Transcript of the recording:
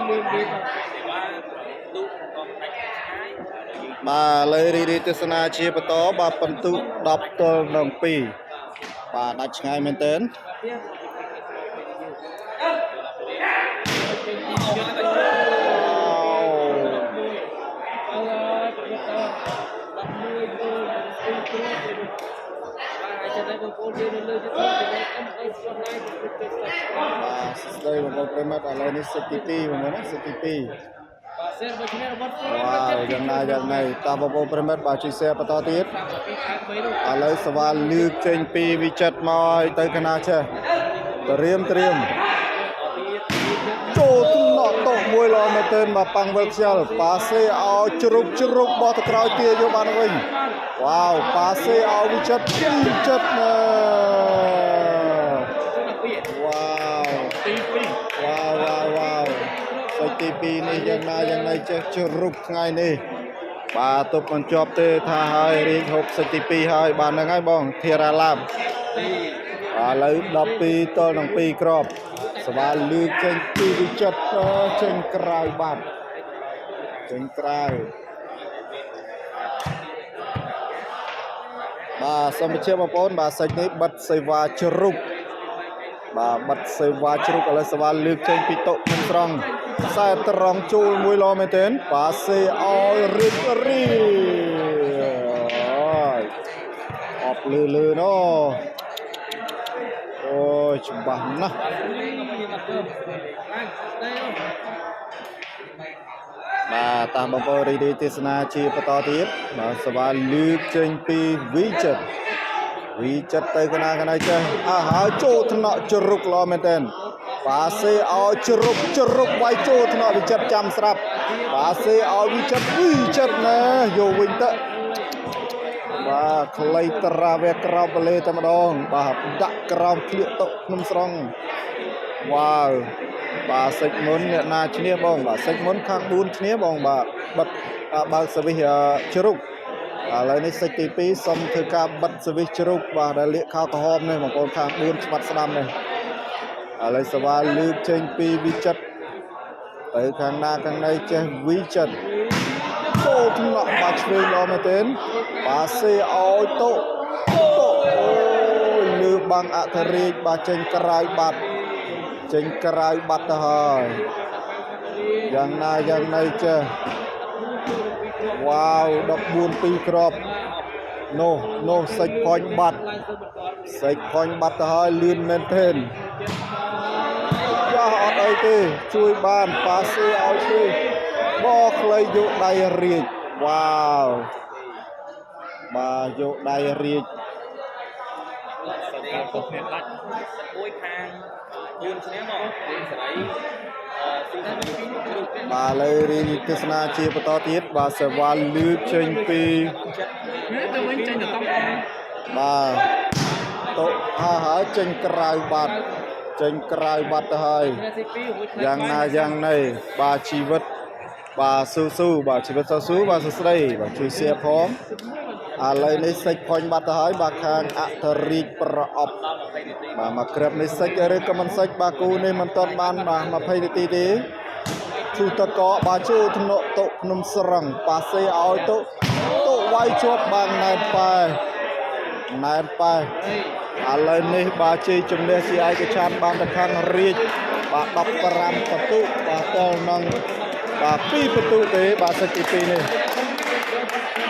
លឿនវាបាទ សេវាទូក៏ដាច់ឆ្ងាយ បាទឥឡូវរីរីទស្សនាជាបន្តបាទពិន្ទុ10ទល់នឹង2បាទដាច់ឆ្ងាយមែនទែន អើយទៅ11មើលពីគ្រូបាទហើយចំណែកបងប្អូនយើងនៅលើ YouTube ចំណែក MS Online គឺទៅ Subscribe បាទសួស្តីបងប្អូនប្រិយមិត្តឥឡូវនេះសិតទី2បងប្អូនណាសិតទី2 បាទសេបើឈ្នះរបស់ វ៉ាវយ៉ាងណាយ៉ាងណីតើបងប្អូនប្រិយមិត្តបាទជួយ share បន្តទៀត 32ខែ3នោះ ឥឡូវសវ៉ាលឺចេញពីវិចិត្រមកឲ្យទៅកណាចេះត្រៀមត្រៀមចូលថ្នាក់តុមួយល្អមែនទែនបាទប៉ាំងវិលខ្យល់ប៉ាសេឲ្យជ្រុកជ្រុកបោះទៅក្រោយទាយកបានវិញវ៉ាវប៉ាសេឲ្យវិចិត្រវិចិត្រណាវ៉ាវ ទី2 វ៉ាវវ៉ាវវ៉ាវសាច់ទី2នេះយ៉ាងណាយ៉ាងណីចេះជ្រុកថ្ងៃនេះបាទទប់មិនជាប់ទេថាហើយរៀងហូបសាច់ទី2ហើយបាទហ្នឹងហើយបងធារាឡាប ទី បាទឥឡូវ12ទល់នឹង2គ្រាប់សវ៉ាលឺចេញពីវិចិត្រចេញក្រៅបាត់ចេញក្រៅបាទសូមបញ្ជាក់បងប្អូនបាទសាច់នេះបិទសេវាជ្រុកបាទបិទសេវាជ្រុកឥឡូវសេវាលើកចេញពីតុក្នុងត្រង់ខ្សែត្រង់ជួលមួយល្អមែនទែនប៉ាសេឲ្យរីករីអបលឺលឺណូអូយច្បាស់ណាស់ បានស្ដីអូ បាទតាមបងប្អូនរីរីទេសនាជាបន្តទៀតបាទសវ៉ាលើកចេញពីវិចិត្រវិចិត្រទៅកណាកណៃចេះអើហើយចូលថ្នាក់ជ្រុកល្អមែនទែនប៉ាសេឲ្យជ្រុកជ្រុកវាយចូលថ្នាក់វិចិត្រចាំស្រាប់ប៉ាសេឲ្យវិចិត្រវិចិត្រណាយកវិញទៅបាទខ្លីត្រាវែក្រោមបលេតែម្ដង បាទដាក់ក្រោមក្លៀកតុភ្នំស្រង់វ៉ាវបាទសិចមុនអ្នកណាឈ្នះបងបាទសិចមុនខាង4ឈ្នះបងបាទបិទបើកសវិសជ្រុកឥឡូវនេះសិចទី2សុំធ្វើការបិទសវិសជ្រុកបាទដែលលាកខោក្រហមនេះបងប្អូនខាង4ច្បាត់ស្ដាំនេះឥឡូវសវ៉ាលើកចេញពីវិចិត្រទៅខាងណាខាងណីចេះវិចិត្រចូលថ្នាក់បាច់ឆ្វេងល្អមែនទែនបាសេឲ្យតុតុអូយលឺបាំងអធិរាជបាទចេញក្រៅបាត់ចេញក្រៅបាត់ទៅហើយយ៉ាងណាយ៉ាងណីចេះវ៉ាវ14 2គ្រាប់នោះនោះសាច់ផាញ់បាត់សាច់ផាញ់បាត់ទៅហើយលឿនមែនទែនយ៉ាអត់អីទេជួយបានប៉ាសេឲ្យជួយបោខ្លីយកដៃរាជវ៉ាវបាទយកដៃរាជ សិតគ្រប់គ្នាដាច់មួយខាង4ឈ្នះមកទីសេរីស៊ីសេរីជ្រុក បាទឥឡូវរីទស្សនាជាបន្តទៀតបាទសេវាលឺចេញពី ទៅវិញចេញទៅតំ បាទតុហើយហើយចេញក្រៅបាត់ចេញក្រៅបាត់ទៅហើយ ទី2មួយ យ៉ាងណាយ៉ាងណីបាទជីវិតបាទស៊ូស៊ូបាទជីវិតស៊ូស៊ូបាទសួស្តីបាទជួយ share ផងឥឡូវនេះសិចផុញបាត់ទៅហើយបាទខាងអធិរាជប្រអប់ ដល់20នាទី បាទមកក្របនេះសិចឬក៏មិនសិចបាទគូនេះមិនទាន់បានបាទ20នាទីទេឈូតកបាទចូលថ្នាក់តុភ្នំស្រឹងប៉ាសេឲ្យតុតុវាយជាប់បានណែនប៉ែណែនប៉ែឥឡូវនេះបាទជ័យជំនះជាឯកច្ឆន្ទបានទៅខាងរាជបាទ15បន្ទុបាទទល់នឹងបាទ2បន្ទុទេបាទសិចទី2នេះ